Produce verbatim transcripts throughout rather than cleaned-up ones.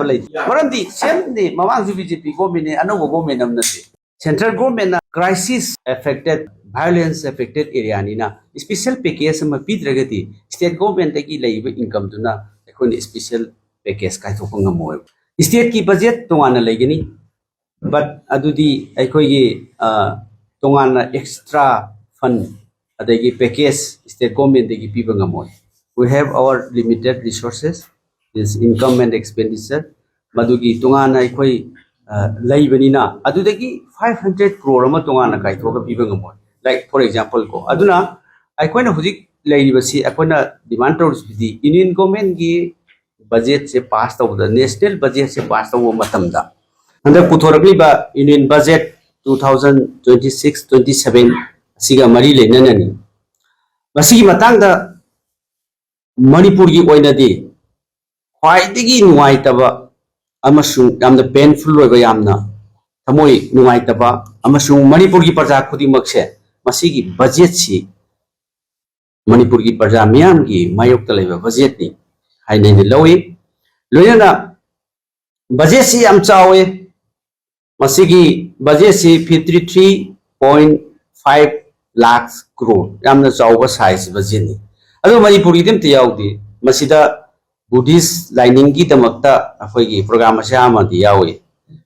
ꯂꯩ꯫ ꯃꯔꯝꯗꯤ ꯁꯦꯝꯅꯤ, ꯃꯃꯥꯡꯁꯨ B J ꯄꯤ ꯒꯣꯔꯃꯦꯟꯅꯦ, ꯑꯅꯧꯕ ꯒꯣꯔꯃꯦꯟ ꯑꯃ ꯅꯠꯇꯦ꯫ ꯁꯦꯟꯇ꯭ꯔꯦꯜ ꯒꯣꯔꯃꯦꯟꯅ ꯀ꯭ꯔꯥꯏꯁꯤꯁ ꯑꯦꯐꯦꯛꯇꯦꯠ, ꯚꯥꯏꯑꯣꯂꯦꯟꯁ ꯑꯦꯐꯦꯛꯇꯦꯠ ꯑꯦꯔꯤꯌꯥꯅꯤꯅ ꯏꯁꯄꯤꯁꯦꯜ ꯄꯦꯀꯦꯖ ꯑꯃ ꯄꯤꯗ꯭ꯔꯒꯗꯤ ꯁ꯭ꯇꯦꯠ ꯒꯣꯔꯃꯦꯟꯗꯒꯤ ꯂꯩꯔꯤꯕ ꯏꯟꯀꯝꯗꯨꯅ ꯑꯩꯈꯣꯏꯅ ꯏꯁꯄꯤꯁꯦꯜ ꯄꯦꯀꯦꯖ ꯀꯥꯏꯊꯣꯛꯄ ꯉꯝꯃꯣꯏꯕ꯫ ꯁ꯭ꯇꯦꯠꯀꯤ ꯕꯖꯦꯠ ꯇꯣꯉꯥꯟꯅ ꯂꯩꯒꯅꯤ, ꯕꯠ ꯑꯗꯨꯗꯤ ꯑꯩꯈꯣꯏꯒꯤ, ꯑ, ꯇꯣꯉꯥꯟꯅ ꯑꯦꯛꯁꯇ꯭ꯔꯥ ꯐꯟ ꯑꯗꯒꯤ ꯄꯦꯀꯦꯖ ꯁ꯭ꯇꯦꯠ ꯒꯣꯔꯃꯦꯟꯗꯒꯤ ꯄꯤꯕ ꯉꯝꯃꯣꯏ꯫ We have our limited resources, this income and expenditure, ꯃꯗꯨꯒꯤ ꯇꯣꯉꯥꯟꯅ ꯑꯩꯈꯣꯏ, ꯑ, ꯂꯩꯕꯅꯤꯅ ꯑꯗꯨꯗꯒꯤ ꯐꯥꯏꯚ ꯍꯟꯗ꯭ꯔꯦꯠ ꯀ꯭ꯔꯣꯔ ꯑꯃ ꯇꯣꯉꯥꯟꯅ ꯀꯥꯏꯊꯣꯛꯑꯒ ꯄꯤꯕ ꯉꯝꯃꯣꯏ꯫ Like, for example ꯀꯣ, ꯑꯗꯨꯅ ꯑꯩꯈꯣꯏꯅ ꯍꯧꯖꯤꯛ ꯂꯩꯔꯤꯕꯁꯤ, ꯑꯩꯈꯣꯏꯅ ꯗꯤꯃꯥꯟ ꯇꯧꯔꯤꯁꯤꯗꯤ ꯌꯨꯅꯤꯌꯟ ꯒꯣꯔꯃꯦꯟꯒꯤ ꯕꯖꯦꯠꯁꯦ ꯄꯥꯁ ꯇꯧꯕꯗ, ꯅꯦꯁꯅꯦꯜ ꯕꯖꯦꯠꯁꯦ ꯄꯥꯁ ꯇꯧꯕ ꯃꯇꯝꯗ, ꯍꯟꯗꯛ ꯄꯨꯊꯣꯔꯛꯂꯤꯕ union budget two thousand twenty six twenty seven ꯑꯁꯤꯒ ꯃꯔꯤ ꯂꯩꯅꯅꯅꯤ꯫ ꯃꯁꯤꯒꯤ ꯃꯇꯥꯡꯗ ꯃꯅꯤꯄꯨꯔꯒꯤ ꯑꯣꯏꯅꯗꯤ ꯈ꯭ꯋꯥꯏꯗꯒꯤ ꯅꯨꯡꯉꯥꯏꯇꯕ ꯑꯃꯁꯨꯡ ꯌꯥꯝꯅ ꯄꯦꯟꯐꯨꯜ ꯑꯣꯏꯕ, ꯌꯥꯝꯅ ꯊꯃꯣꯏ ꯅꯨꯡꯉꯥꯏꯇꯕ ꯑꯃꯁꯨꯡ ꯃꯅꯤꯄꯨꯔꯒꯤ ꯄ꯭ꯔꯖꯥ ꯈꯨꯗꯤꯡꯃꯛꯁꯦ ꯃꯁꯤꯒꯤ ꯕꯖꯦꯠꯁꯤ ꯃꯅꯤꯄꯨꯔꯒꯤ ꯄ꯭ꯔꯖꯥ ꯃꯤꯌꯥꯝꯒꯤ ꯃꯥꯌꯣꯛꯇ ꯂꯩꯕ ꯕꯖꯦꯠꯅꯤ ꯍꯥꯏꯅ ꯑꯩꯅ ꯂꯧꯏ꯫ ꯂꯣꯏꯅꯅ ꯕꯖꯦꯠꯁꯤ ꯌꯥꯝ ꯆꯥꯎꯋꯤ꯫ ꯃꯁꯤꯒꯤ ꯕꯖꯦꯠꯁꯤ fifty three point five lakh crore, ꯌꯥꯝꯅ ꯆꯥꯎꯕ ꯁꯥꯏꯖ ꯕꯖꯦꯠꯅꯤ꯫ ꯑꯗꯨ ꯃꯅꯤꯄꯨꯔꯒꯤꯗꯤ ꯑꯝꯇ ꯌꯥꯎꯗꯦ꯫ ꯃꯁꯤꯗ ꯕꯨꯙꯤꯁ ꯂꯥꯏꯅꯤꯡꯒꯤꯗꯃꯛꯇ ꯑꯩꯈꯣꯏꯒꯤ ꯄ꯭ꯔꯣꯒ꯭ꯔꯥꯝ ꯃꯆꯥ ꯑꯃꯗꯤ ꯌꯥꯎꯏ,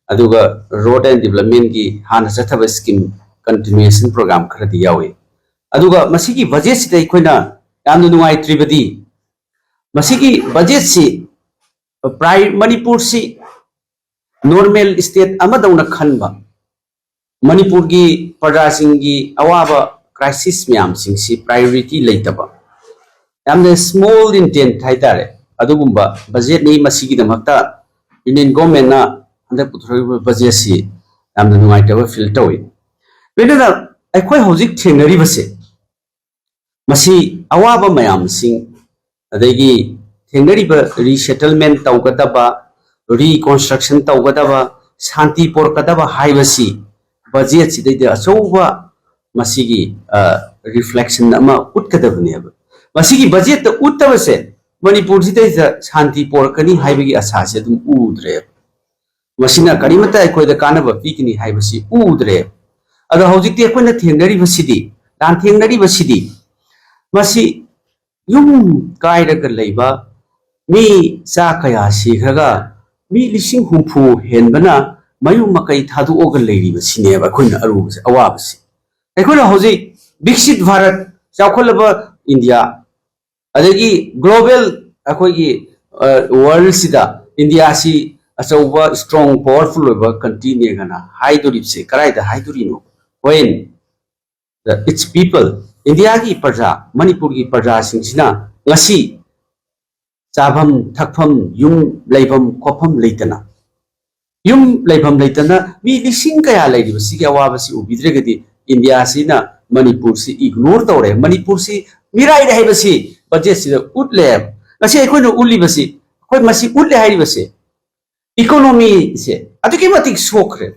ꯑꯗꯨꯒ ꯔꯣꯗ ꯑꯦꯟ ꯗꯤꯕꯂꯞꯃꯦꯟꯒꯤ ꯍꯥꯟꯅ ꯆꯠꯊꯕ ꯁ꯭ꯀꯤꯝ ꯀꯟꯇꯤꯅ꯭ꯌꯨꯑꯦꯁꯟ ꯄ꯭ꯔꯣꯒ꯭ꯔꯥꯝ ꯈꯔꯗꯤ ꯌꯥꯎꯏ꯫ ꯑꯗꯨꯒ ꯃꯁꯤꯒꯤ ꯕꯖꯦꯠꯁꯤꯗ ꯑꯩꯈꯣꯏꯅ ꯌꯥꯝꯅ ꯅꯨꯡꯉꯥꯏꯇ꯭ꯔꯤꯕꯗꯤ, ꯃꯁꯤꯒꯤ ꯕꯖꯦꯠꯁꯤ ꯄ꯭ꯔꯥꯏ-, ꯃꯅꯤꯄꯨꯔꯁꯤ ꯅꯣꯔꯃꯦꯜ ꯁ꯭ꯇꯦꯠ ꯑꯃꯗꯧꯅ ꯈꯟꯕ, ꯃꯅꯤꯄꯨꯔꯒꯤ ꯄ꯭ꯔꯖꯥꯁꯤꯡꯒꯤ ꯑꯋꯥꯕ ꯀ꯭ꯔꯥꯏꯁꯤꯁ ꯃꯌꯥꯝꯁꯤꯡꯁꯤ ꯄ꯭ꯔꯥꯏꯌꯣꯔꯤꯇꯤ ꯂꯩꯇꯕ, ꯌꯥꯝꯅ ꯁ꯭ꯃꯣꯜ ꯏꯟꯇꯦꯟꯠ ꯍꯥꯏꯇꯥꯔꯦ, ꯑꯗꯨꯒꯨꯝꯕ ꯕꯖꯦꯠꯅꯤ꯫ ꯃꯁꯤꯒꯤꯗꯃꯛꯇ ꯏꯟꯗꯤꯌꯟ ꯒꯣꯔꯃꯦꯟꯅ ꯍꯟꯗꯛ ꯄꯨꯊꯣꯔꯛꯂꯤꯕ ꯕꯖꯦꯠꯁꯤ ꯌꯥꯝꯅ ꯅꯨꯡꯉꯥꯏꯇꯕ ꯐꯤꯜ ꯇꯧꯏ꯫ ꯂꯣꯏꯅꯅ ꯑꯩꯈꯣꯏ ꯍꯧꯖꯤꯛ ꯊꯦꯡꯅꯔꯤꯕꯁꯦ, ꯃꯁꯤ ꯑꯋꯥꯕ ꯃꯌꯥꯝꯁꯤꯡ, ꯑꯗꯒꯤ ꯊꯦꯡꯅꯔꯤꯕ ꯔꯤꯁꯦꯇꯜꯃꯦꯟ ꯇꯧꯒꯗꯕ, ꯔꯤꯀꯟꯁꯇ꯭ꯔꯛꯁꯟ ꯇꯧꯒꯗꯕ, ꯁꯥꯟꯇꯤ ꯄꯣꯔꯛꯀꯗꯕ ꯍꯥꯏꯕꯁꯤ ꯕꯖꯦꯠꯁꯤꯗꯩꯗ ꯑꯆꯧꯕ ꯃꯁꯤꯒꯤ, ꯑ, ꯔꯤꯐ꯭ꯂꯦꯛꯁꯟ ꯑꯃ ꯎꯠꯀꯗꯕꯅꯦꯕ꯫ ꯃꯁꯤꯒꯤ ꯕꯖꯦꯠꯇ ꯎꯠꯇꯕꯁꯦ ꯃꯅꯤꯄꯨꯔꯁꯤꯗꯩꯗ ꯁꯥꯟꯇꯤ ꯄꯣꯔꯛꯀꯅꯤ ꯍꯥꯏꯕꯒꯤ ꯑꯁꯥꯁꯦ ꯑꯗꯨꯝ ꯎꯗ꯭ꯔꯦꯕ꯫ ꯃꯁꯤꯅ ꯀꯔꯤꯃꯠꯇ ꯑꯩꯈꯣꯏꯗ ꯀꯥꯟꯅꯕ ꯄꯤꯒꯅꯤ ꯍꯥꯏꯕꯁꯤ ꯎꯗ꯭ꯔꯦꯕ꯫ ꯑꯗꯣ ꯍꯧꯖꯤꯛꯇꯤ ꯑꯩꯈꯣꯏꯅ ꯊꯦꯡꯅꯔꯤꯕꯁꯤꯗꯤ, ꯂꯥꯟꯊꯦꯡꯅꯔꯤꯕꯁꯤꯗꯤ, ꯃꯁꯤ ꯌꯨꯝ ꯀꯥꯏꯔꯒ ꯂꯩꯕ ꯃꯤ ꯆꯥ ꯀꯌꯥ ꯁꯤꯈ꯭ꯔꯒ ꯃꯤ ꯂꯤꯁꯤꯡ ꯍꯨꯝꯐꯨ ꯍꯦꯟꯕꯅ ꯃꯌꯨꯝ ꯃꯀꯩ ꯊꯥꯗꯣꯛꯑꯒ ꯂꯩꯔꯤꯕꯁꯤꯅꯦꯕ ꯑꯩꯈꯣꯏꯅ ꯑꯔꯨꯕꯁꯦ, ꯑꯋꯥꯕꯁꯦ꯫ ꯑꯩꯈꯣꯏꯅ ꯍꯧꯖꯤꯛ ꯕꯤꯛꯁꯤꯠ ꯚꯥꯔꯠ, ꯆꯥꯎꯈꯠꯂꯕ ꯏꯟꯗꯤꯌꯥ, ꯑꯗꯒꯤ ꯒ꯭ꯂꯣꯕꯦꯜ ꯑꯩꯈꯣꯏꯒꯤ ꯋꯥꯔꯜꯁꯤꯗ ꯏꯟꯗꯤꯌꯥꯁꯤ ꯑꯆꯧꯕ, ꯏꯁꯇ꯭ꯔꯣꯡ, ꯄꯋꯥꯔꯐꯨꯜ ꯑꯣꯏꯕ ꯀꯟꯇ꯭ꯔꯤꯅꯦꯒꯅ ꯍꯥꯏꯗꯣꯔꯤꯕꯁꯦ ꯀꯗꯥꯏꯗ ꯍꯥꯏꯗꯣꯔꯤꯅꯣ? When the, its people, ꯏꯟꯗꯤꯌꯥꯒꯤ ꯄ꯭ꯔꯖꯥ, ꯃꯅꯤꯄꯨꯔꯒꯤ ꯄ꯭ꯔꯖꯥꯁꯤꯡꯁꯤꯅ ꯉꯁꯤ ꯆꯥꯐꯝ ꯊꯛꯐꯝ, ꯌꯨꯝ ꯂꯩꯐꯝ ꯈꯣꯠꯐꯝ ꯂꯩꯇꯅ, ꯌꯨꯝ ꯂꯩꯐꯝ ꯂꯩꯇꯅ ꯃꯤ ꯂꯤꯁꯤꯡ ꯀꯌꯥ ꯂꯩꯔꯤꯕꯁꯤꯒꯤ ꯑꯋꯥꯕꯁꯤ ꯎꯕꯤꯗ꯭ꯔꯒꯗꯤ, ꯏꯟꯗꯤꯌꯥꯁꯤꯅ ꯃꯅꯤꯄꯨꯔꯁꯤ ꯏꯒꯅꯣꯔ ꯇꯧꯔꯦ, ꯃꯅꯤꯄꯨꯔꯁꯤ ꯃꯤꯔꯥꯏꯔꯦ ꯍꯥꯏꯕꯁꯤ ꯕꯖꯦꯠꯁꯤꯗ ꯎꯠꯂꯦ꯫ ꯉꯁꯤ ꯑꯩꯈꯣꯏꯅ ꯎꯠꯂꯤꯕꯁꯤ, ꯑꯩꯈꯣꯏ ꯃꯁꯤ ꯎꯠꯂꯦ ꯍꯥꯏꯔꯤꯕꯁꯦ, ꯏꯀꯣꯅꯣꯃꯤꯁꯦ ꯑꯗꯨꯛꯀꯤ ꯃꯇꯤꯛ ꯁꯣꯛꯈ꯭ꯔꯦ꯫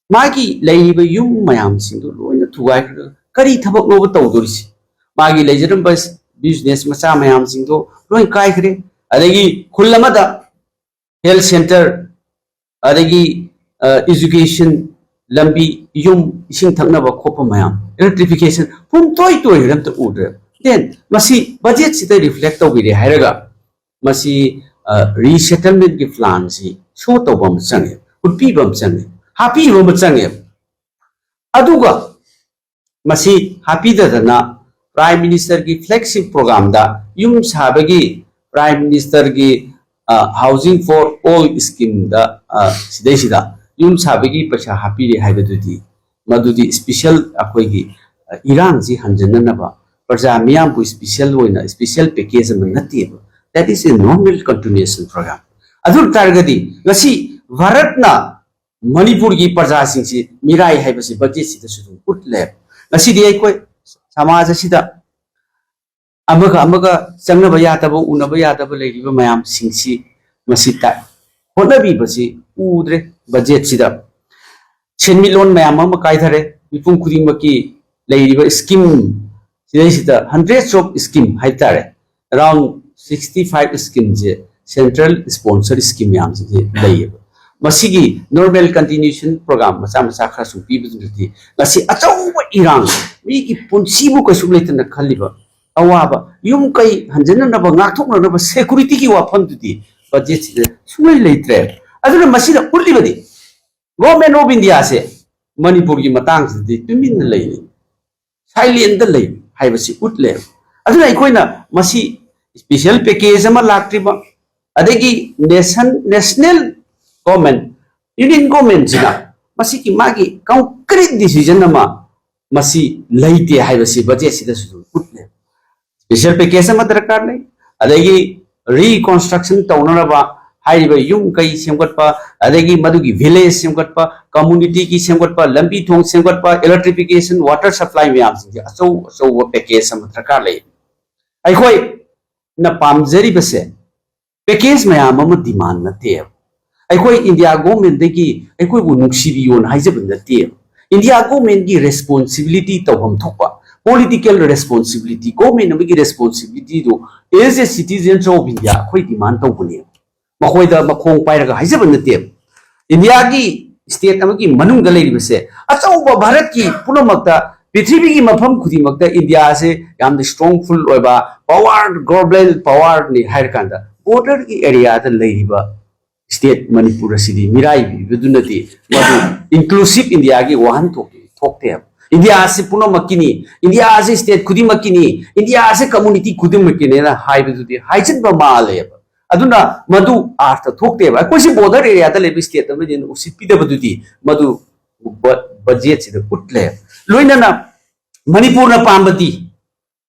ꯃꯥꯒꯤ ꯂꯩꯔꯤꯕ ꯌꯨꯝ ꯃꯌꯥꯝꯁꯤꯡꯗꯨ ꯂꯣꯏꯅ ꯊꯨꯒꯥꯏꯈ꯭ꯔꯒ ꯀꯔꯤ ꯊꯕꯛꯅꯣꯕ ꯇꯧꯗꯣꯔꯤꯁꯤ? ꯃꯥꯒꯤ ꯂꯩꯖꯔꯝꯕ ꯕꯤꯖꯤꯅꯦꯁ ꯃꯆꯥ ꯃꯌꯥꯝꯁꯤꯡꯗꯣ ꯂꯣꯏ ꯀꯥꯏꯈ꯭ꯔꯦ꯫ ꯑꯗꯒꯤ ꯈꯨꯜ ꯑꯃꯗ ꯍꯦꯜꯊ ꯁꯦꯟꯇꯔ, ꯑꯗꯒꯤ, ꯑ, ꯏꯖꯨꯀꯦꯁꯟ, ꯂꯝꯕꯤ, ꯌꯨꯝ, ꯏꯁꯤꯡ ꯊꯛꯅꯕ ꯈꯣꯠꯄ ꯃꯌꯥꯝ, ꯏꯂꯦꯛꯇ꯭ꯔꯤꯐꯤꯀꯦꯁꯟ, ꯄꯨꯝꯇꯣꯏ ꯇꯣꯏꯈ꯭ꯔꯦ, ꯑꯝꯇ ꯎꯗ꯭ꯔꯦ꯫ Then ꯃꯁꯤ ꯕꯖꯦꯠꯁꯤꯗ ꯔꯤꯐ꯭ꯂꯦꯛ ꯇꯧꯕꯤꯔꯦ ꯍꯥꯏꯔꯒ ꯃꯁꯤ, ꯑ, ꯔꯤꯁꯦꯇꯜꯃꯦꯟꯒꯤ ꯄ꯭ꯂꯥꯟꯁꯤ ꯁꯣ ꯇꯧꯕ ꯑꯃ ꯆꯪꯉꯦ, ꯎꯠꯄꯤꯕ ꯑꯃ ꯆꯪꯉꯦ, ꯍꯥꯞꯄꯤꯕ ꯑꯃ ꯆꯪꯉꯦ꯫ ꯑꯗꯨꯒ ꯃꯁꯤ ꯍꯥꯞꯄꯤꯗꯗꯅ ꯄ꯭ꯔꯥꯏꯝ ꯃꯤꯅꯤꯁꯇꯔꯒꯤ ꯐ꯭ꯂꯦꯒꯁꯤꯞ ꯄ꯭ꯔꯣꯒ꯭ꯔꯥꯝꯗ ꯌꯨꯝ ꯁꯥꯕꯒꯤ ꯄ꯭ꯔꯥꯏꯝ ꯃꯤꯅꯤꯁꯇꯔꯒꯤ, ꯑ, Housing for All ꯁ꯭ꯀꯤꯝꯗ, ꯑ, ꯁꯤꯗꯩꯁꯤꯗ ꯌꯨꯝ ꯁꯥꯕꯒꯤ ꯄꯩꯁꯥ ꯍꯥꯞꯄꯤꯔꯦ ꯍꯥꯏꯕꯗꯨꯗꯤ, ꯃꯗꯨꯗꯤ ꯏꯁꯄꯤꯁꯦꯜ ꯑꯩꯈꯣꯏꯒꯤ, ꯑ, ꯏꯔꯥꯡꯁꯤ ꯍꯟꯖꯟꯅꯅꯕ, ꯄ꯭ꯔꯖꯥ ꯃꯤꯌꯥꯝꯕꯨ ꯏꯁꯄꯤꯁꯦꯜ ꯑꯣꯏꯅ ꯏꯁꯄꯤꯁꯦꯜ ꯄꯦꯀꯦꯖ ꯑꯃ ꯅꯠꯇꯦꯕ꯫ That is a normal continuation program. ꯑꯗꯨ ꯑꯣꯏ ꯇꯥꯔꯒꯗꯤ ꯉꯁꯤ ꯚꯥꯔꯠꯅ ꯃꯅꯤꯄꯨꯔꯒꯤ ꯄ꯭ꯔꯖꯥꯁꯤꯡꯁꯤ ꯃꯤꯔꯥꯏ ꯍꯥꯏꯕꯁꯤ ꯕꯖꯦꯠꯁꯤꯗꯁꯨ ꯑꯗꯨꯝ ꯎꯠꯂꯦ꯫ ꯉꯁꯤꯗꯤ ꯑꯩꯈꯣꯏ ꯁꯃꯥꯖ ꯑꯁꯤꯗ ꯑꯃꯒ ꯑꯃꯒ ꯆꯪꯅꯕ ꯌꯥꯗꯕ, ꯎꯅꯕ ꯌꯥꯗꯕ ꯂꯩꯔꯤꯕ ꯃꯌꯥꯝꯁꯤꯡꯁꯤ ꯃꯁꯤ ꯇꯥꯏ꯫ ꯍꯣꯠꯅꯕꯤꯕꯁꯤ ꯎꯗ꯭ꯔꯦ ꯕꯖꯦꯠꯁꯤꯗ꯫ ꯁꯦꯟꯃꯤꯠꯂꯣꯟ ꯃꯌꯥꯝ ꯑꯃ ꯀꯥꯏꯊꯔꯦ꯫ ꯃꯤꯄꯨꯝ ꯈꯨꯗꯤꯡꯃꯛꯀꯤ ꯂꯩꯔꯤꯕ ꯁ꯭ꯀꯤꯝ ꯁꯤꯗꯩꯁꯤꯗ hundreds of scheme ꯍꯥꯏꯇꯥꯔꯦ, around ꯁꯤꯛꯁꯇꯤ ꯐꯥꯏꯚ ꯁ꯭ꯀꯤꯝꯁꯦ, ꯁꯦꯟꯇ꯭ꯔꯦꯜ ꯁ꯭ꯄꯣꯟꯁꯔ ꯁ꯭ꯀꯤꯝ ꯃꯌꯥꯝꯁꯤꯡꯁꯦ ꯂꯩꯌꯦꯕ꯫ ꯃꯁꯤꯒꯤ ꯅꯣꯔꯃꯦꯜ ꯀꯟꯇꯤꯅ꯭ꯌꯨꯁꯟ ꯄ꯭ꯔꯣꯒ꯭ꯔꯥꯝ ꯃꯆꯥ ꯃꯆꯥ ꯈꯔ ꯁꯨꯝ ꯄꯤꯕꯗꯨꯅꯗꯤ ꯉꯁꯤ ꯑꯆꯧꯕ ꯏꯔꯥꯡ, ꯃꯤꯒꯤ ꯄꯨꯟꯁꯤꯕꯨ ꯀꯩꯁꯨ ꯂꯩꯇꯅ ꯈꯜꯂꯤꯕ ꯑꯋꯥꯕ, ꯌꯨꯝ ꯀꯩ ꯍꯟꯖꯤꯟꯅꯅꯕ, ꯉꯥꯛꯊꯣꯛꯅꯅꯕ ꯁꯦꯀꯨꯔꯤꯇꯤꯒꯤ ꯋꯥꯐꯝꯗꯨꯗꯤ ꯕꯖꯦꯠꯁꯤꯗ ꯁꯨꯡꯂꯩ ꯂꯩꯇ꯭ꯔꯦ꯫ ꯑꯗꯨꯅ ꯃꯁꯤꯅ ꯎꯠꯂꯤꯕꯗꯤ Government of Indiaꯁꯦ ꯃꯅꯤꯄꯨꯔꯒꯤ ꯃꯇꯥꯡꯁꯤꯗꯗꯤ ꯇꯨꯃꯤꯟꯅ ꯂꯩꯔꯤ, ꯁꯥꯏꯂꯦꯟꯗ ꯂꯩ ꯍꯥꯏꯕꯁꯤ ꯎꯠꯂꯦ꯫ ꯑꯗꯨꯅ ꯑꯩꯈꯣꯏꯅ ꯃꯁꯤ ꯁ꯭ꯄꯦꯁꯦꯜ ꯄꯦꯀꯦꯖ ꯑꯃ ꯂꯥꯛꯇ꯭ꯔꯤꯕ, ꯑꯗꯒꯤ ꯅꯦꯁꯟ, ꯅꯦꯁꯅꯦꯜ ꯒꯣꯔꯃꯦꯟ, ꯌꯨꯅꯤꯌꯟ ꯒꯣꯔꯃꯦꯟꯁꯤꯅ ꯃꯁꯤꯒꯤ ꯃꯥꯒꯤ ꯀꯪꯀ꯭ꯔꯤꯠ ꯗꯤꯁꯤꯖꯟ ꯑꯃ ꯃꯁꯤ ꯂꯩꯇꯦ ꯍꯥꯏꯕꯁꯤ ꯕꯖꯦꯠꯁꯤꯗꯁꯨ ꯑꯗꯨꯝ ꯎꯠꯂꯦ꯫ ꯁ꯭ꯄꯦꯁꯦꯜ ꯄꯦꯀꯦꯖ ꯑꯃ ꯗꯔꯀꯥꯔ ꯂꯩ, ꯑꯗꯒꯤ ꯔꯤꯀꯟꯁꯇ꯭ꯔꯛꯁꯟ ꯇꯧꯅꯅꯕ ꯍꯥꯏꯔꯤꯕ ꯌꯨꯝ ꯀꯩ ꯁꯦꯝꯒꯠꯄ, ꯑꯗꯒꯤ ꯃꯗꯨꯒꯤ ꯚꯤꯂꯦꯖ ꯁꯦꯝꯒꯠꯄ, ꯀꯝꯃꯨꯅꯤꯇꯤꯒꯤ ꯁꯦꯝꯒꯠꯄ, ꯂꯝꯕꯤ ꯊꯣꯡ ꯁꯦꯝꯒꯠꯄ, electrification, water supply ꯃꯌꯥꯝꯁꯤꯡꯁꯦ ꯑꯆꯧ ꯑꯆꯧꯕ ꯄꯦꯀꯦꯖ ꯑꯃ ꯗꯔꯀꯥꯔ ꯂꯩ꯫ ꯑꯩꯈꯣꯏꯅ ꯄꯥꯝꯖꯔꯤꯕꯁꯦ ꯄꯦꯀꯦꯖ ꯃꯌꯥꯝ ꯑꯃ ꯗꯤꯃꯥꯟ ꯅꯠꯇꯦꯕ꯫ ꯑꯩꯈꯣꯏ ꯏꯟꯗꯤꯌꯥ ꯒꯣꯔꯃꯦꯟꯗꯒꯤ ꯑꯩꯈꯣꯏꯕꯨ ꯅꯨꯡꯁꯤꯕꯤꯌꯣꯅ ꯍꯥꯏꯖꯕ ꯅꯠꯇꯦꯕ꯫ ꯏꯟꯗꯤꯌꯥ ꯒꯣꯔꯃꯦꯟꯒꯤ ꯔꯦꯁꯄꯣꯟꯁꯤꯕꯤꯂꯤꯇꯤ ꯇꯧꯐꯝ ꯊꯣꯛꯄ, ꯄꯣꯂꯤꯇꯤꯀꯦꯜ ꯔꯦꯁꯄꯣꯟꯁꯤꯕꯤꯂꯤꯇꯤ, ꯒꯣꯔꯃꯦꯟ ꯑꯃꯒꯤ ꯔꯦꯁꯄꯣꯟꯁꯤꯕꯤꯂꯤꯇꯤꯗꯨ as a citizens of India ꯑꯩꯈꯣꯏ ꯗꯤꯃꯥꯟ ꯇꯧꯕꯅꯦꯕ꯫ ꯃꯈꯣꯏꯗ ꯃꯈꯣꯡ ꯄꯥꯏꯔꯒ ꯍꯥꯏꯖꯕ ꯅꯠꯇꯦꯕ꯫ ꯏꯟꯗꯤꯌꯥꯒꯤ ꯁ꯭ꯇꯦꯠ ꯑꯃꯒꯤ ꯃꯅꯨꯡꯗ ꯂꯩꯔꯤꯕꯁꯦ, ꯑꯆꯧꯕ ꯚꯥꯔꯠꯀꯤ ꯄꯨꯝꯅꯃꯛꯇ, ꯄ꯭ꯔꯤꯊꯤꯕꯤꯒꯤ ꯃꯐꯝ ꯈꯨꯗꯤꯡꯃꯛꯇ ꯏꯟꯗꯤꯌꯥꯁꯦ ꯌꯥꯝꯅ ꯏꯁꯇ꯭ꯔꯣꯡꯐꯨꯜ ꯑꯣꯏꯕ, ꯄꯋꯥꯔ, ꯒ꯭ꯂꯣꯕꯦꯜ ꯄꯋꯥꯔꯅꯤ ꯍꯥꯏꯔꯀꯥꯟꯗ, ꯕꯣꯔꯗꯔꯒꯤ ꯑꯦꯔꯤꯌꯥꯗ ꯂꯩꯔꯤꯕ ꯁ꯭ꯇꯦꯠ ꯃꯅꯤꯄꯨꯔ ꯑꯁꯤꯗꯤ ꯃꯤꯔꯥꯏꯕꯤꯕꯗꯨꯅꯗꯤ ꯃꯗꯨ ꯏꯟꯀ꯭ꯂꯨꯁꯤꯞ ꯏꯟꯗꯤꯌꯥꯒꯤ ꯋꯥꯍꯟꯊꯣꯛꯇꯤ ꯊꯣꯛꯇꯦꯕ꯫ ꯏꯟꯗꯤꯌꯥ ꯑꯁꯤ ꯄꯨꯝꯅꯃꯛꯀꯤꯅꯤ, ꯏꯟꯗꯤꯌꯥ ꯑꯁꯤ ꯁ꯭ꯇꯦꯠ ꯈꯨꯗꯤꯡꯃꯛꯀꯤꯅꯤ, ꯏꯟꯗꯤꯌꯥ ꯑꯁꯤ ꯀꯝꯃꯨꯅꯤꯇꯤ ꯈꯨꯗꯤꯡꯃꯛꯀꯤꯅꯦꯅ ꯍꯥꯏꯕꯗꯨꯗꯤ ꯍꯥꯏꯖꯤꯟꯕ ꯃꯥꯜꯂꯦꯕ꯫ ꯑꯗꯨꯅ ꯃꯗꯨ ꯑꯥꯔꯊ ꯊꯣꯛꯇꯦꯕ꯫ ꯑꯩꯈꯣꯏꯁꯤ ꯕꯣꯔꯗꯔ ꯑꯦꯔꯤꯌꯥꯗ ꯂꯩꯕ ꯁ꯭ꯇꯦꯠ ꯑꯃꯅꯤꯅ ꯎꯁꯤꯠꯄꯤꯗꯕꯗꯨꯗꯤ ꯃꯗꯨ ꯕ-, ꯕꯖꯦꯠꯁꯤꯗ ꯎꯠꯂꯦ꯫ ꯂꯣꯏꯅꯅ ꯃꯅꯤꯄꯨꯔꯅ ꯄꯥꯝꯕꯗꯤ,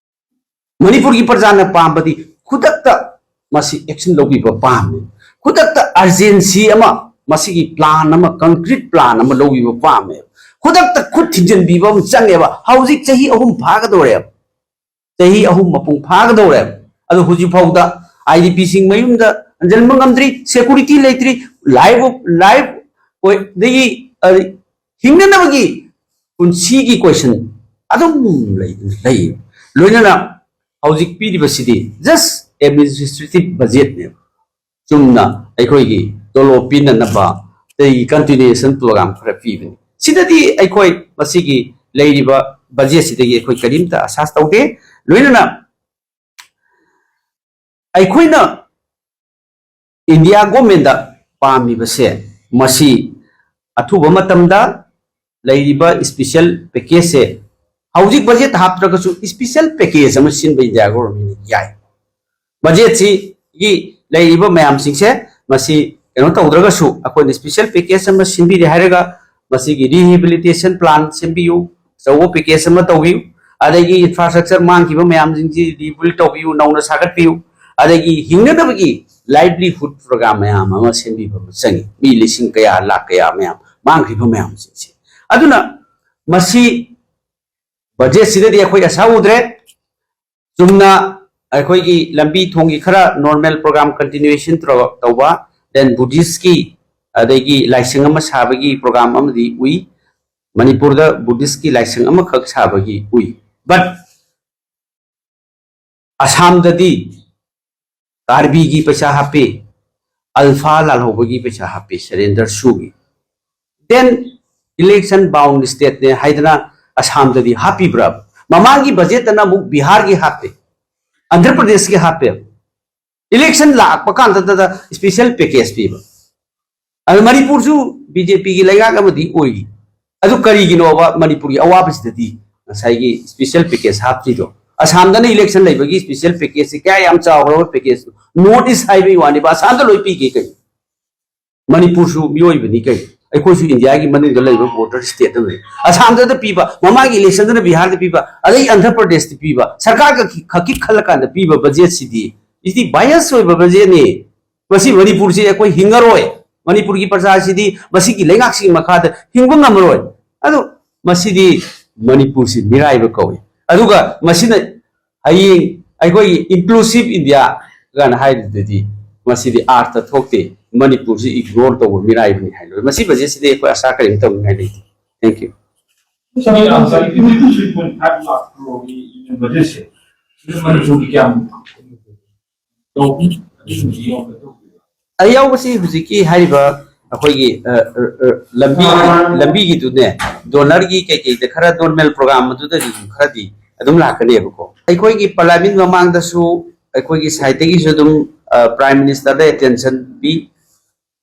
ꯃꯅꯤꯄꯨꯔꯒꯤ ꯄ꯭ꯔꯖꯥꯅ ꯄꯥꯝꯕꯗꯤ ꯈꯨꯗꯛꯇ ꯃꯁꯤ ꯑꯦꯛꯁꯟ ꯂꯧꯕꯤꯕ ꯄꯥꯝꯃꯤ꯫ ꯈꯨꯗꯛꯇ ꯑꯔꯖꯦꯟꯁꯤ ꯑꯃ, ꯃꯁꯤꯒꯤ ꯄ꯭ꯂꯥꯟ ꯑꯃ, ꯀꯪꯀ꯭ꯔꯤꯠ ꯄ꯭ꯂꯥꯟ ꯑꯃ ꯂꯧꯕꯤꯕ ꯄꯥꯝꯃꯦ꯫ ꯈꯨꯗꯛꯇ ꯈꯨꯠ ꯊꯤꯟꯖꯤꯟꯕꯤꯕ ꯑꯃ ꯆꯪꯉꯦꯕ꯫ ꯍꯧꯖꯤꯛ ꯆꯍꯤ ꯑꯍꯨꯝ ꯐꯥꯒꯗꯧꯔꯦꯕ꯫ ꯆꯍꯤ ꯑꯍꯨꯝ ꯃꯄꯨꯡ ꯐꯥꯒꯗꯧꯔꯦ꯫ ꯑꯗꯣ ꯍꯧꯖꯤꯛ ꯐꯥꯎꯗ ꯑꯥꯏ ꯗꯤ ꯄꯤꯁꯤꯡ ꯃꯌꯨꯝꯗ ꯍꯟꯖꯤꯟꯕ ꯉꯝꯗ꯭ꯔꯤ, ꯁꯦꯀꯨꯔꯤꯇꯤ ꯂꯩꯇ꯭ꯔꯤ, ꯂꯥꯏꯐ, ꯂꯥꯏꯐ ꯑꯣꯏ-, ꯑꯗꯒꯤ, ꯑ, ꯍꯤꯡꯅꯅꯕꯒꯤ ꯄꯨꯟꯁꯤꯒꯤ ꯀꯣꯏꯁꯟ ꯑꯗꯨꯝ ꯂꯩ, ꯂꯩ꯫ ꯂꯣꯏꯅꯅ ꯍꯧꯖꯤꯛ ꯄꯤꯔꯤꯕꯁꯤꯗꯤ just administrative budget ꯅꯦꯕ꯫ ꯆꯨꯝꯅ ꯑꯩꯈꯣꯏꯒꯤ ꯇꯣꯂꯣꯞ ꯄꯤꯅꯅꯕ ꯑꯇꯩ continuation program ꯈꯔ ꯄꯤꯕꯅꯤ꯫ ꯁꯤꯗꯗꯤ ꯑꯩꯈꯣꯏ ꯃꯁꯤꯒꯤ ꯂꯩꯔꯤꯕ budget ꯁꯤꯗꯒꯤ ꯑꯩꯈꯣꯏ ꯀꯔꯤꯝꯇ ꯑꯁꯥ ꯇꯧꯗꯦ꯫ ꯂꯣꯏꯅꯅ ꯑꯩꯈꯣꯏꯅ India government ꯇ ꯄꯥꯝꯃꯤꯕꯁꯦ, ꯃꯁꯤ ꯑꯊꯨꯕ ꯃꯇꯝꯗ ꯂꯩꯔꯤꯕ special package ꯁꯦ, ꯍꯧꯖꯤꯛ budget ꯍꯥꯞꯇ꯭ꯔꯒꯁꯨ special package ꯑꯃ ꯁꯤꯟꯕ India government ꯅ ꯌꯥꯏ꯫ Budget ꯁꯤꯒꯤ ꯂꯩꯔꯤꯕ ꯃꯌꯥꯝꯁꯤꯡꯁꯦ, ꯃꯁꯤ ꯀꯩꯅꯣ ꯇꯧꯗ꯭ꯔꯒꯁꯨ, ꯑꯩꯈꯣꯏꯅ special package ꯑꯃ ꯁꯤꯟꯕꯤꯔꯦ ꯍꯥꯏꯔꯒ, ꯃꯁꯤꯒꯤ rehabilitation plan ꯁꯦꯝꯕꯤꯌꯨ, ꯑꯆꯧꯕ package ꯑꯃ ꯇꯧꯕꯤꯌꯨ, ꯑꯗꯒꯤ infrastructure ꯃꯥꯡꯈꯤꯕ ꯃꯌꯥꯝꯁꯤꯡꯁꯤ rebuild ꯇꯧꯕꯤꯌꯨ, ꯅꯧꯅ ꯁꯥꯒꯠꯄꯤꯌꯨ, ꯑꯗꯒꯤ ꯍꯤꯡꯅꯅꯕꯒꯤ livelihood program ꯃꯌꯥꯝ ꯑꯃ ꯁꯦꯝꯕꯤꯕ ꯑꯃ ꯆꯪꯉꯤ꯫ ꯃꯤ ꯂꯤꯁꯤꯡ ꯀꯌꯥ, ꯂꯥꯈ ꯀꯌꯥ ꯃꯌꯥꯝ ꯃꯥꯡꯈ꯭ꯔꯤꯕ ꯃꯌꯥꯝꯁꯤꯡꯁꯦ꯫ ꯑꯗꯨꯅ ꯃꯁꯤ budget ꯁꯤꯗꯗꯤ ꯑꯩꯈꯣꯏ ꯑꯁꯥ ꯎꯗ꯭ꯔꯦ꯫ ꯆꯨꯝꯅ ꯑꯩꯈꯣꯏꯒꯤ ꯂꯝꯕꯤ ꯊꯣꯡꯒꯤ ꯈꯔ normal program continuation ꯇꯧꯔ-, ꯇꯧꯕ, then Buddhist ꯀꯤ ꯑꯗꯒꯤ ꯂꯥꯏꯁꯪ ꯑꯃ ꯁꯥꯕꯒꯤ program ꯑꯃꯗꯤ ꯎꯏ꯫ ꯃꯅꯤꯄꯨꯔꯗ Buddhist ꯀꯤ ꯂꯥꯏꯁꯪ ꯑꯃꯈꯛ ꯁꯥꯕꯒꯤ ꯎꯏ꯫ But ꯑꯁꯥꯝꯗꯗꯤ ꯀꯥꯔꯕꯤꯒꯤ ꯄꯩꯁꯥ ꯍꯥꯞꯄꯤ, ꯑꯜꯐꯥ ꯂꯥꯜꯍꯧꯕꯒꯤ ꯄꯩꯁꯥ ꯍꯥꯞꯄꯤ, surrender ꯁꯨꯒꯤ꯫ Then election bound state ꯅꯦ ꯍꯥꯏꯗꯅ ꯑꯁꯥꯝꯗꯗꯤ ꯍꯥꯞꯄꯤꯕ꯭ꯔꯥ? ꯃꯃꯥꯡꯒꯤ budget ꯇꯅ ꯑꯃꯨꯛ ꯕꯤꯍꯥꯔꯒꯤ ꯍꯥꯞꯄꯦ, ꯑꯟꯙ꯭ꯔ ꯄ꯭ꯔꯗꯦꯁꯀꯤ ꯍꯥꯞꯄꯦ꯫ Election ꯂꯥꯛꯄ ꯀꯥꯟꯗꯇꯗ special package ꯄꯤꯕ꯫ ꯑꯗꯨ ꯃꯅꯤꯄꯨꯔꯁꯨ BJP ꯒꯤ ꯂꯩꯉꯥꯛ ꯑꯃꯗꯤ ꯑꯣꯏꯔꯤ꯫ ꯑꯗꯨ ꯀꯔꯤꯒꯤꯅꯣꯕ ꯃꯅꯤꯄꯨꯔꯒꯤ ꯑꯋꯥꯕꯁꯤꯗꯗꯤ ꯉꯁꯥꯏꯒꯤ special package ꯍꯥꯞꯇ꯭ꯔꯤꯗꯣ? ꯑꯁꯥꯝꯗꯅ election ꯂꯩꯕꯒꯤ special package ꯁꯤ ꯀꯌꯥ ꯌꯥꯝ ꯆꯥꯎꯈ꯭ꯔꯕ package ꯅꯣ? North East ꯍꯥꯏꯕꯒꯤ ꯋꯥꯅꯦꯕ, ꯑꯁꯥꯝꯗ ꯂꯣꯏ ꯄꯤꯒꯦ ꯀꯩꯅꯣ? ꯃꯅꯤꯄꯨꯔꯁꯨ ꯃꯤꯑꯣꯏꯕꯅꯤ ꯀꯩꯅꯣ? ꯑꯩꯈꯣꯏꯁꯨ India ꯒꯤ ꯃꯅꯨꯡꯗ ꯂꯩꯕ border state ꯑꯃꯅꯤ꯫ ꯑꯁꯥꯝꯗꯗ ꯄꯤꯕ, ꯃꯃꯥꯡꯒꯤ election ꯗꯅ ꯕꯤꯍꯥꯔꯗ ꯄꯤꯕ, ꯑꯗꯩ ꯑꯟꯙ꯭ꯔ ꯄ꯭ꯔꯗꯦꯁꯇ ꯄꯤꯕ, ꯁꯔꯀꯥꯔꯒ ꯈꯛꯀꯤ ꯈꯜꯂꯀꯥꯟꯗ ꯄꯤꯕ budget ꯁꯤꯗꯤ, ꯁꯤꯗꯤ bias ꯑꯣꯏꯕ budget ꯅꯤ꯫ ꯃꯁꯤ ꯃꯅꯤꯄꯨꯔꯁꯤ ꯑꯩꯈꯣꯏ ꯍꯤꯡꯉꯔꯣꯏ꯫ ꯃꯅꯤꯄꯨꯔꯒꯤ ꯄ꯭ꯔꯖꯥꯁꯤꯗꯤ ꯃꯁꯤꯒꯤ ꯂꯩꯉꯥꯛꯁꯤꯒꯤ ꯃꯈꯥꯗ ꯍꯤꯡꯕ ꯉꯝꯃꯔꯣꯏ꯫ ꯑꯗꯨ ꯃꯁꯤꯗꯤ ꯃꯅꯤꯄꯨꯔꯁꯤ ꯃꯤꯔꯥꯏꯕ ꯀꯧꯏ꯫ ꯑꯗꯨꯒ ꯃꯁꯤꯅ ꯍꯌꯦꯡ ꯑꯩꯈꯣꯏꯒꯤ inclusive India ꯀꯥꯏꯅ ꯍꯥꯏꯔꯤꯗꯨꯗꯤ ꯃꯁꯤꯗꯤ ꯑꯥꯔꯊ ꯊꯣꯛꯇꯦ꯫ ꯃꯅꯤꯄꯨꯔꯁꯤ ignore ꯇꯧꯕ ꯃꯤꯔꯥꯏꯕꯅꯤ ꯍꯥꯏ ꯂꯣꯏꯔꯦ꯫ ꯃꯁꯤ budget ꯁꯤꯗꯤ ꯑꯩꯈꯣꯏ ꯑꯁꯥ ꯀꯔꯤꯝ ꯇꯧꯅꯤꯡꯉꯥꯏ ꯂꯩꯇꯦ꯫ Thank you꯫ ꯁꯥꯔ, ꯉꯁꯥꯏꯒꯤ twenty two point five ꯂꯥꯛ ꯀ꯭ꯔꯣꯔꯒꯤ union budget ꯁꯦ, ꯁꯤꯗ ꯃꯅꯤꯄꯨꯔꯒꯤ ꯀꯌꯥꯝ ꯌꯥꯎꯕꯁꯤ ꯍꯧꯖꯤꯛꯀꯤ ꯍꯥꯏꯔꯤꯕ ꯑꯩꯈꯣꯏꯒꯤ ꯑ, ꯑ, ꯑ, ꯂꯝꯕꯤ ꯂꯝꯕꯤꯒꯤꯗꯨꯅꯦ, ꯗꯣꯅꯔꯒꯤ ꯀꯩꯀꯩꯗ ꯈꯔ ꯅꯣꯔꯃꯦꯜ ꯄ꯭ꯔꯣꯒꯥꯝ ꯑꯗꯨꯗꯒꯤ ꯈꯔꯗꯤ ꯑꯗꯨꯝ ꯂꯥꯛꯀꯅꯦꯕꯀꯣ꯫ ꯑꯩꯈꯣꯏꯒꯤ ꯄꯥꯔꯂꯤꯌꯥꯃꯦꯟ ꯃꯃꯥꯡꯗꯁꯨ ꯑꯩꯈꯣꯏꯒꯤ ꯁꯥꯏꯠꯇꯒꯤꯁꯨ ꯑꯗꯨꯝ ꯄ꯭ꯔꯥꯏꯝ ꯃꯤꯅꯤꯁꯇꯔꯗ ꯑꯦꯇꯦꯟꯁꯟ ꯄꯤ,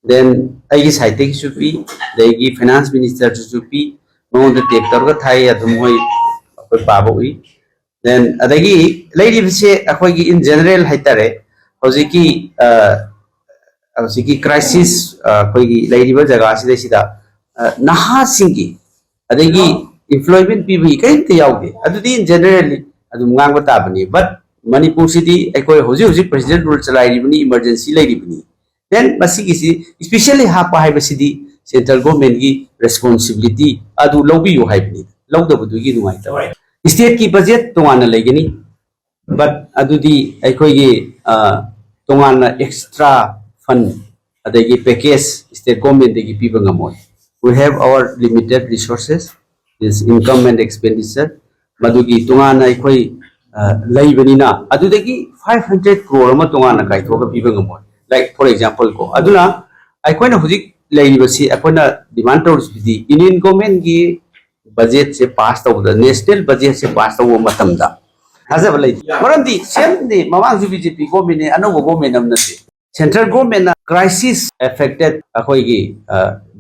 ꯗꯦꯟ ꯑꯩꯒꯤ ꯁꯥꯏꯠꯇꯒꯤꯁꯨ ꯄꯤ, ꯑꯗꯒꯤ ꯐꯥꯏꯅꯥꯟꯁ ꯃꯤꯅꯤꯁꯇꯔꯗꯁꯨ ꯄꯤ, ꯃꯉꯣꯟꯗ ꯇꯦꯛ ꯇꯧꯔꯒ ꯊꯥꯏ, ꯑꯗꯨꯝ ꯃꯣꯏ ꯑꯩꯈꯣꯏ ꯄꯥꯕ ꯎꯏ꯫ ꯗꯦꯟ ꯑꯗꯒꯤ ꯂꯩꯔꯤꯕꯁꯦ ꯑꯩꯈꯣꯏꯒꯤ ꯏꯟ ꯖꯦꯅꯔꯦꯜ ꯍꯥꯏꯇꯥꯔꯦ, ꯍꯧꯖꯤꯛꯀꯤ ꯑ, ꯍꯧꯖꯤꯛꯀꯤ ꯀ꯭ꯔꯥꯏꯁꯤꯁ ꯑꯩꯈꯣꯏꯒꯤ ꯂꯩꯔꯤꯕ ꯖꯒꯥꯁꯤꯗꯩꯁꯤꯗ ꯑ, ꯅꯍꯥꯁꯤꯡꯒꯤ ꯑꯗꯒꯤ ꯏꯝꯄ꯭ꯂꯣꯏꯃꯦꯟ ꯄꯤꯕꯒꯤ ꯀꯔꯤꯝꯇ ꯌꯥꯎꯗꯦ꯫ ꯑꯗꯨꯗꯤ ꯏꯟ ꯖꯦꯅꯔꯦꯜꯂꯤ ꯑꯗꯨꯝ ꯉꯥꯡꯕ ꯇꯥꯕꯅꯤ꯫ ꯕꯠ ꯃꯅꯤꯄꯨꯔꯁꯤꯗꯤ ꯑꯩꯈꯣꯏ ꯍꯧꯖꯤꯛ ꯍꯧꯖꯤꯛ ꯄ꯭ꯔꯦꯁꯤꯗꯦꯟ ꯔꯨꯜ ꯆꯂꯥꯏꯔꯤꯕꯅꯤ, ꯏꯃꯔꯖꯦꯟꯁꯤ ꯂꯩꯔꯤꯕꯅꯤ꯫ ꯗꯦꯟ ꯃꯁꯤꯒꯤꯁꯤ ꯏꯁꯄꯤꯁꯤꯌꯦꯜꯂꯤ ꯍꯥꯞꯄ ꯍꯥꯏꯕꯁꯤꯗꯤ ꯁꯦꯟꯇ꯭ꯔꯦꯜ ꯒꯣꯔꯃꯦꯟꯒꯤ ꯔꯦꯁꯄꯣꯟꯁꯤꯕꯤꯂꯤꯇꯤ ꯑꯗꯨ ꯂꯧꯕꯤꯌꯨ ꯍꯥꯏꯕꯅꯤ, ꯂꯧꯗꯕꯗꯨꯒꯤ ꯅꯨꯡꯉꯥꯏꯇꯕ꯫ ꯏꯁꯇꯦꯠꯀꯤ ꯕꯖꯦꯠ ꯇꯣꯉꯥꯟꯅ ꯂꯩꯒꯅꯤ, ꯕꯠ ꯑꯗꯨꯗꯤ ꯑꯩꯈꯣꯏꯒꯤ ꯑ, ꯇꯣꯉꯥꯟꯅ ꯑꯦꯛꯁꯇ꯭ꯔꯥ ꯐꯟ ꯑꯗꯒꯤ ꯄꯦꯀꯦꯖ ꯁ꯭ꯇꯦꯠ ꯒꯣꯔꯃꯦꯟꯗꯒꯤ ꯄꯤꯕ ꯉꯝꯃꯣꯏ꯫ We have our limited resources, this income and expenditure, ꯃꯗꯨꯒꯤ ꯇꯣꯉꯥꯟꯅ ꯑꯩꯈꯣꯏ ꯑ, ꯂꯩꯕꯅꯤꯅ ꯑꯗꯨꯗꯒꯤ ꯐꯥꯏꯚ ꯍꯟꯗ꯭ꯔꯦꯠ ꯀ꯭ꯔꯣꯔ ꯑꯃ ꯇꯣꯉꯥꯟꯅ ꯀꯥꯏꯊꯣꯛꯑꯒ ꯄꯤꯕ ꯉꯝꯃꯣꯏ꯫ ꯂꯥꯏꯛ ꯐꯣꯔ ꯑꯦꯛꯖꯥꯝꯄꯜ ꯀꯣ, ꯑꯗꯨꯅ ꯑꯩꯈꯣꯏꯅ ꯍꯧꯖꯤꯛ ꯂꯩꯔꯤꯕꯁꯤ, ꯑꯩꯈꯣꯏꯅ ꯗꯤꯃꯥꯟ ꯇꯧꯔꯤꯁꯤꯗꯤ ꯌꯨꯅꯤꯌꯟ ꯒꯣꯔꯃꯦꯟꯒꯤ ꯕꯖꯦꯠꯁꯦ ꯄꯥꯁ ꯇꯧꯕꯗ, ꯅꯦꯁꯅꯦꯜ ꯕꯖꯦꯠꯁꯦ ꯄꯥꯁ ꯇꯧꯕ ꯃꯇꯝꯗ ꯊꯥꯖꯕ ꯂꯩꯇꯦ꯫ ꯃꯔꯝꯗꯤ ꯁꯦꯝꯅꯤ, ꯃꯃꯥꯡꯁꯨ ꯕꯤ ꯖꯦ ꯄꯤ ꯒꯣꯔꯃꯦꯟꯅꯦ, ꯑꯅꯧꯕ ꯒꯣꯔꯃꯦꯟ ꯑꯃ ꯅꯠꯇꯦ꯫ ꯁꯦꯟꯇ꯭ꯔꯦꯜ ꯒꯣꯔꯃꯦꯟꯅ ꯀ꯭ꯔꯥꯏꯁꯤꯁ ꯑꯦꯐꯦꯛꯇꯦꯠ, ꯑꯩꯈꯣꯏꯒꯤ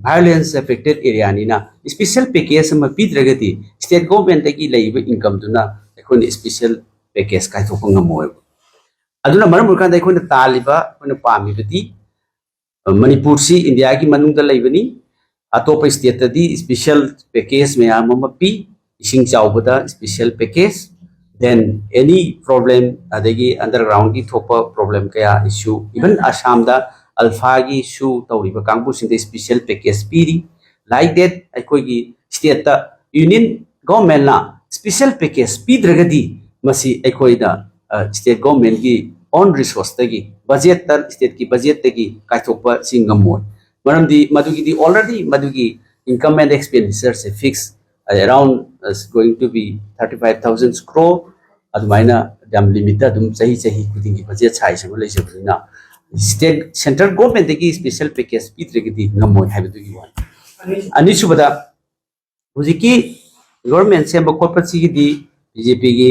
ꯚꯥꯏꯑꯣꯂꯦꯟꯁ ꯑꯦꯐꯦꯛꯇꯦꯠ ꯑꯦꯔꯤꯌꯥꯅꯤꯅ ꯏꯁꯄꯤꯁꯦꯜ ꯄꯦꯀꯦꯖ ꯑꯃ ꯄꯤꯗ꯭ꯔꯒꯗꯤ ꯁ꯭ꯇꯦꯠ ꯒꯣꯔꯃꯦꯟꯗꯒꯤ ꯂꯩꯔꯤꯕ ꯏꯟꯀꯝꯗꯨꯅ ꯑꯩꯈꯣꯏꯅ ꯏꯁꯄꯤꯁꯦꯜ ꯄꯦꯀꯦꯖ ꯀꯥꯏꯊꯣꯛꯄ ꯉꯝꯃꯣꯏꯕ꯫ ꯑꯗꯨꯅ ꯃꯔꯝ ꯑꯣꯏꯔꯀꯥꯟꯗ ꯑꯩꯈꯣꯏꯅ ꯇꯥꯜꯂꯤꯕ, ꯑꯩꯈꯣꯏꯅ ꯄꯥꯝꯃꯤꯕꯗꯤ ꯃꯅꯤꯄꯨꯔꯁꯤ ꯏꯟꯗꯤꯌꯥꯒꯤ ꯃꯅꯨꯡꯗ ꯂꯩꯕꯅꯤ꯫ ꯑꯇꯣꯞꯄ ꯁ꯭ꯇꯦꯠꯇꯗꯤ ꯏꯁꯄꯤꯁꯦꯜ ꯄꯦꯀꯦꯖ ꯃꯌꯥꯝ ꯑꯃ ꯄꯤ, ꯏꯁꯤꯡ ꯆꯥꯎꯕꯗ ꯏꯁꯄꯤꯁꯦꯜ ꯄꯦꯀꯦꯖ, ꯗꯦꯟ ꯑꯦꯅꯤ ꯄ꯭ꯔꯣꯕ꯭ꯂꯦꯝ, ꯑꯗꯒꯤ ꯑꯟꯗꯔꯒ꯭ꯔꯥꯎꯟꯒꯤ ꯊꯣꯛꯄ ꯄ꯭ꯔꯣꯕ꯭ꯂꯦꯝ ꯀꯌꯥ, ꯏꯁꯨ, ꯏꯚꯟ ꯑꯁꯥꯝꯗ ꯑꯜꯐꯥꯒꯤ ꯏꯁꯨ ꯇꯧꯔꯤꯕ ꯀꯥꯡꯕꯨꯁꯤꯡꯗ ꯏꯁꯄꯤꯁꯦꯜ ꯄꯦꯀꯦꯖ ꯄꯤꯔꯤ꯫ ꯂꯥꯏꯛ ꯗꯦꯠ ꯑꯩꯈꯣꯏꯒꯤ ꯁ꯭ꯇꯦꯠꯇ ꯌꯨꯅꯤꯌꯟ ꯒꯣꯔꯃꯦꯟꯅ ꯏꯁꯄꯤꯁꯦꯜ ꯄꯦꯀꯦꯖ ꯄꯤꯗ꯭ꯔꯒꯗꯤ ꯃꯁꯤ ꯑꯩꯈꯣꯏꯅ ꯁ꯭ꯇꯦꯠ ꯒꯣꯔꯃꯦꯟꯒꯤ ꯑꯣꯟ ꯔꯤꯁꯣꯔꯁꯇꯒꯤ, ꯕꯖꯦꯠꯇ, ꯁ꯭ꯇꯦꯠꯀꯤ ꯕꯖꯦꯠꯇꯒꯤ ꯀꯥꯏꯊꯣꯛꯄ ꯁꯤ ꯉꯝꯃꯣꯏ꯫ ꯃꯔꯝꯗꯤ ꯃꯗꯨꯒꯤꯗꯤ ꯑꯣꯜꯔꯦꯗꯤ ꯃꯗꯨꯒꯤ ꯏꯟꯀꯝ ꯑꯦꯟ ꯑꯦꯛꯁꯄꯦꯟꯗꯤꯆꯔꯁꯦ fix, around going to be thirty five thousand crore ꯑꯗꯨꯃꯥꯏꯅ ꯌꯥꯝ ꯂꯤꯃꯤꯠꯇ ꯑꯗꯨꯝ ꯆꯍꯤ ꯆꯍꯤ ꯈꯨꯗꯤꯡꯒꯤ ꯕꯖꯦꯠ ꯁꯥꯏꯖ ꯑꯃ ꯂꯩꯖꯕꯅꯤꯅ ꯁ꯭ꯇꯦꯠ ꯁꯦꯟꯇ꯭ꯔꯦꯜ ꯒꯣꯔꯃꯦꯟꯗꯒꯤ ꯁ꯭ꯄꯦꯁꯦꯜ ꯄꯦꯀꯦꯖ ꯄꯤꯗ꯭ꯔꯒꯗꯤ ꯉꯝꯃꯣꯏ ꯍꯥꯏꯕꯗꯨꯒꯤ ꯋꯥꯅꯤ꯫ ꯑꯅꯤꯁꯨꯕꯗ, ꯍꯧꯖꯤꯛꯀꯤ ꯒꯣꯔꯃꯦꯟ ꯁꯦꯝꯕ ꯈꯣꯠꯄꯁꯤꯒꯤꯗꯤ ꯕꯤ ꯖꯦ ꯄꯤꯒꯤ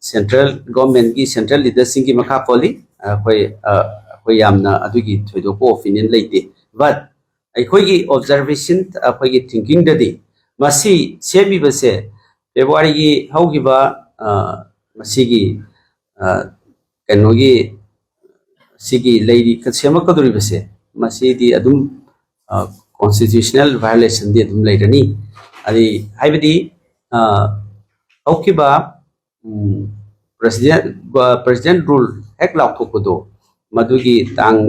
ꯁꯦꯟꯇ꯭ꯔꯦꯜ ꯒꯣꯔꯃꯦꯟꯒꯤ ꯁꯦꯟꯇ꯭ꯔꯦꯜ ꯂꯤꯗꯔꯁꯤꯡꯒꯤ ꯃꯈꯥ ꯄꯣꯜꯂꯤ꯫ ꯑꯩꯈꯣꯏ ꯑꯩꯈꯣꯏ ꯌꯥꯝꯅ ꯑꯗꯨꯒꯤ ꯊꯣꯏꯗꯣꯛꯄ ꯑꯣꯄꯤꯅꯤꯌꯟ ꯂꯩꯇꯦ꯫ ꯕꯠ ꯑꯩꯈꯣꯏꯒꯤ ꯑꯣꯕꯖꯔꯕꯦꯁꯟ, ꯑꯩꯈꯣꯏꯒꯤ ꯊꯤꯡꯀꯤꯡꯗꯗꯤ ꯃꯁꯤ ꯁꯦꯝꯃꯤꯕꯁꯦ ꯐꯦꯕ꯭ꯔꯨꯋꯥꯔꯤꯒꯤ ꯍꯧꯈꯤꯕ ꯃꯁꯤꯒꯤ ꯀꯩꯅꯣꯒꯤ ꯁꯤꯒꯤ ꯂꯩꯔꯤ ꯁꯦꯝꯃꯛꯀꯗꯧꯔꯤꯕꯁꯦ ꯃꯁꯤꯗꯤ ꯑꯗꯨꯝ ꯀꯣꯟꯁꯇꯤꯇ꯭ꯌꯨꯁꯅꯦꯜ ꯚꯥꯏꯑꯣꯂꯦꯁꯟꯗꯤ ꯑꯗꯨꯝ ꯂꯩꯔꯅꯤ꯫ ꯑꯗꯩ ꯍꯥꯏꯕꯗꯤ ꯍꯧꯈꯤꯕ ꯄ꯭ꯔꯁꯤꯗꯦꯟ ꯄ꯭ꯔꯁꯤꯗꯦꯟ ꯔꯨꯜ ꯍꯦꯛ ꯂꯥꯎꯊꯣꯛꯄꯗꯣ ꯃꯗꯨꯒꯤ ꯇꯥꯡ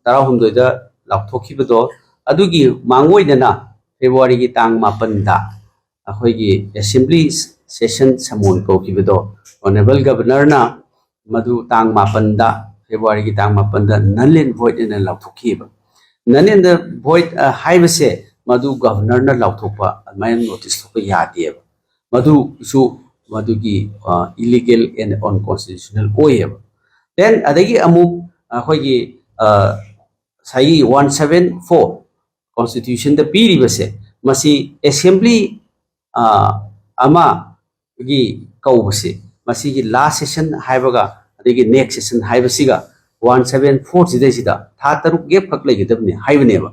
ꯇꯔꯥꯍꯨꯝꯗꯣꯏꯗ ꯂꯥꯎꯊꯣꯛꯈꯤꯕꯗꯣ ꯑꯗꯨꯒꯤ ꯃꯥꯡꯑꯣꯏꯅꯅ ꯐꯦꯕ꯭ꯔꯨꯋꯥꯔꯤꯒꯤ ꯇꯥꯡ ꯃꯥꯄꯟꯗ ꯑꯩꯈꯣꯏꯒꯤ ꯑꯦꯁꯦꯝꯕ꯭ꯂꯤ ꯁꯦꯁꯟ ꯁꯃꯣꯟ ꯀꯧꯈꯤꯕꯗꯣ ꯑꯣꯅꯔꯦꯕꯜ ꯒꯕꯔꯅꯔꯅ ꯃꯗꯨ ꯇꯥꯡ ꯃꯥꯄꯟꯗ, ꯐꯦꯕ꯭ꯔꯨꯋꯥꯔꯤꯒꯤ ꯇꯥꯡ ꯃꯥꯄꯟꯗ null and void ꯑꯅ ꯂꯥꯎꯊꯣꯛꯈꯤꯕ꯫ Null and void ꯍꯥꯏꯕꯁꯦ ꯃꯗꯨ ꯒꯕꯔꯅꯔꯅ ꯂꯥꯎꯊꯣꯛꯄ ꯑꯗꯨꯃꯥꯏꯅ ꯅꯣꯇꯤꯁ ꯊꯣꯛꯄ ꯌꯥꯗꯦꯕ꯫ ꯃꯗꯨꯁꯨ ꯃꯗꯨꯒꯤ illegal and unconstitutional ꯑꯣꯏꯌꯦꯕ꯫ Then ꯑꯗꯒꯤ ꯑꯃꯨꯛ ꯑꯩꯈꯣꯏꯒꯤ ꯉꯁꯥꯏꯒꯤ ꯋꯥꯟ ꯁꯚꯦꯟ ꯐꯣꯔ ꯀꯣꯟꯁꯇꯤꯇ꯭ꯌꯨꯁꯟꯗ ꯄꯤꯔꯤꯕꯁꯦ ꯃꯁꯤ ꯑꯦꯁꯦꯝꯕ꯭ꯂꯤ ꯑꯃꯒꯤ ꯀꯧꯕꯁꯦ ꯃꯁꯤꯒꯤ ꯂꯥꯁ ꯁꯦꯁꯟ ꯍꯥꯏꯕꯒ ꯑꯗꯒꯤ ꯅꯦꯛꯁ ꯁꯦꯁꯟ ꯍꯥꯏꯕꯁꯤꯒ ꯋꯥꯟ ꯁꯚꯦꯟ ꯐꯣꯔ ꯁꯤꯗꯩꯁꯤꯗ ꯊꯥ ꯇꯔꯨꯛ ꯒꯦꯞ ꯈꯛ ꯂꯩꯒꯗꯕꯅꯤ ꯍꯥꯏꯕꯅꯦꯕ꯫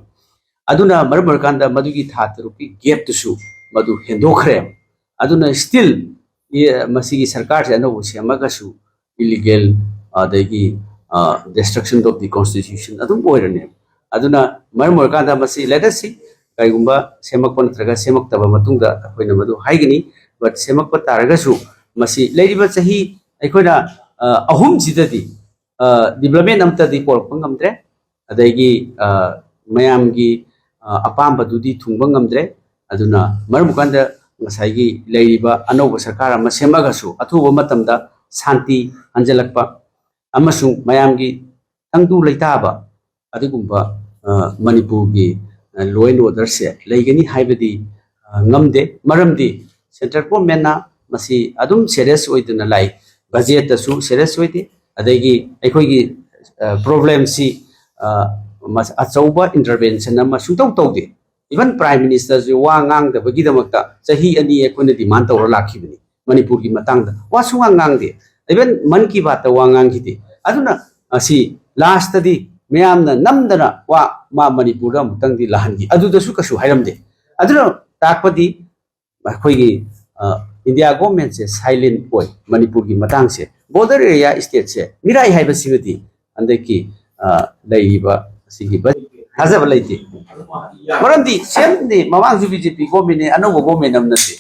ꯑꯗꯨꯅ ꯃꯔꯝ ꯑꯣꯏꯔꯀꯥꯟꯗ ꯃꯗꯨꯒꯤ ꯊꯥ ꯇꯔꯨꯛꯀꯤ ꯒꯦꯞꯇꯨꯁꯨ ꯃꯗꯨ ꯍꯦꯟꯗꯣꯛꯈ꯭ꯔꯦ꯫ ꯑꯗꯨꯅ ꯁ꯭ꯇꯤꯜ ꯃꯁꯤꯒꯤ ꯁꯔꯀꯥꯔꯁꯦ ꯑꯅꯧꯕ ꯁꯦꯝꯃꯒꯁꯨ illegal ꯑꯗꯒꯤ destruction of the constitution ꯑꯗꯨꯝ ꯑꯣꯏꯔꯅꯦꯕ꯫ ꯑꯗꯨꯅ ꯃꯔꯝ ꯑꯣꯏꯔꯀꯥꯟꯗ ꯃꯁꯤ let us see, ꯀꯔꯤꯒꯨꯝꯕ ꯁꯦꯝꯃꯛꯄ ꯅꯠꯇ꯭ꯔꯒ ꯁꯦꯝꯃꯛꯇꯕ ꯃꯇꯨꯡꯗ ꯑꯩꯈꯣꯏꯅ ꯃꯗꯨ ꯍꯥꯏꯒꯅꯤ꯫ But ꯁꯦꯝꯃꯛꯄ ꯇꯥꯔꯒꯁꯨ ꯃꯁꯤ ꯂꯩꯔꯤꯕ ꯆꯍꯤ ꯑꯩꯈꯣꯏꯅ ꯑꯍꯨꯝꯁꯤꯗꯗꯤ ꯗꯤꯕ꯭ꯂꯞꯃꯦꯟ ꯑꯃꯠꯇꯗꯤ ꯄꯣꯔꯛꯄ ꯉꯝꯗ꯭ꯔꯦ꯫ ꯑꯗꯒꯤ ꯃꯌꯥꯝꯒꯤ ꯑꯄꯥꯝꯕꯗꯨꯗꯤ ꯊꯨꯡꯕ ꯉꯝꯗ꯭ꯔꯦ꯫ ꯑꯗꯨꯅ ꯃꯔꯝ ꯑꯣꯏꯀꯥꯟꯗ ꯉꯁꯥꯏꯒꯤ ꯂꯩꯔꯤꯕ ꯑꯅꯧꯕ ꯁꯔꯀꯥꯔ ꯑꯃ ꯁꯦꯝꯃꯒꯁꯨ ꯑꯊꯨꯕ ꯃꯇꯝꯗ ꯁꯥꯟꯇꯤ ꯍꯟꯖꯤꯜꯂꯛꯄ ꯑꯃꯁꯨꯡ ꯃꯌꯥꯝꯒꯤ ꯇꯪꯗꯨ ꯂꯩꯇꯥꯕ ꯑꯗꯨꯒꯨꯝꯕ ꯃꯅꯤꯄꯨꯔꯒꯤ law and orderꯁꯦ ꯂꯩꯒꯅꯤ ꯍꯥꯏꯕꯗꯤ ꯉꯝꯗꯦ꯫ ꯃꯔꯝꯗꯤ ꯁꯦꯟꯇ꯭ꯔꯦꯜ ꯒꯣꯔꯃꯦꯟꯅ ꯃꯁꯤ ꯑꯗꯨꯝ ꯁꯦꯔꯤꯌꯁ ꯑꯣꯏꯗꯅ ꯂꯥꯛꯏ꯫ ꯕꯖꯦꯠꯇꯁꯨ ꯁꯦꯔꯤꯌꯁ ꯑꯣꯏꯗꯦ, ꯑꯗꯒꯤ ꯑꯩꯈꯣꯏꯒꯤ ꯄ꯭ꯔꯣꯕ꯭ꯂꯦꯝꯁꯤ ꯑꯆꯧꯕ ꯏꯟꯇꯔꯚꯦꯟꯁꯟ ꯑꯃ ꯁꯨꯡꯇꯧ ꯇꯧꯗꯦ꯫ ꯏꯚꯟ ꯄ꯭ꯔꯥꯏꯝ ꯃꯤꯅꯤꯁꯇꯔꯁꯨ ꯋꯥ ꯉꯥꯡꯗꯕꯒꯤꯗꯃꯛꯇ ꯆꯍꯤ ꯑꯅꯤ ꯑꯩꯈꯣꯏꯅ ꯗꯤꯃꯥꯟ ꯇꯧꯔ ꯂꯥꯛꯈꯤꯕꯅꯤ꯫ ꯃꯅꯤꯄꯨꯔꯒꯤ ꯃꯇꯥꯡꯗ ꯋꯥ ꯁꯨꯡꯉꯥꯡ ꯉꯥꯡꯗꯦ꯫ ꯏꯚꯟ ꯃꯟ ꯀꯤ ꯕꯥꯠꯇ ꯋꯥ ꯉꯥꯡꯈꯤꯗꯦ꯫ ꯑꯗꯨꯅ ꯑꯁꯤ ꯂꯥꯁꯇꯗꯤ ꯃꯌꯥꯝꯅ ꯅꯝꯗꯅ ꯋꯥ ꯃꯥ ꯃꯅꯤꯄꯨꯔꯗ ꯑꯃꯨꯛꯇꯪꯗꯤ ꯂꯥꯛꯍꯟꯈꯤ, ꯑꯗꯨꯗꯁꯨ ꯀꯩꯁꯨ ꯍꯥꯏꯔꯝꯗꯦ꯫ ꯑꯗꯨꯅ ꯇꯥꯛꯄꯗꯤ ꯑꯩꯈꯣꯏꯒꯤ ꯏꯟꯗꯤꯌꯥ ꯒꯣꯔꯃꯦꯟꯁꯦ ꯁꯥꯏꯂꯦꯟ ꯑꯣꯏ꯫ ꯃꯅꯤꯄꯨꯔꯒꯤ ꯃꯇꯥꯡꯁꯦ, ꯕꯣꯔꯗꯔ ꯑꯦꯔꯤꯌꯥ ꯁ꯭ꯇꯦꯠꯁꯦ ꯃꯤꯔꯥꯏ ꯍꯥꯏꯕꯁꯤꯃꯗꯤ ꯍꯟꯗꯛꯀꯤ ꯂꯩꯔꯤꯕ ꯑꯁꯤꯒꯤ ꯊꯥꯖꯕ ꯂꯩꯇꯦ꯫ ꯃꯔꯝꯗꯤ ꯁꯦꯝꯅꯤ, ꯃꯃꯥꯡꯁꯨ ꯕꯤ ꯖꯦ ꯄꯤ ꯒꯣꯔꯃꯦꯟꯅꯦ, ꯑꯅꯧꯕ ꯒꯣꯔꯃꯦꯟ ꯑꯃ ꯅꯠꯇꯦ꯫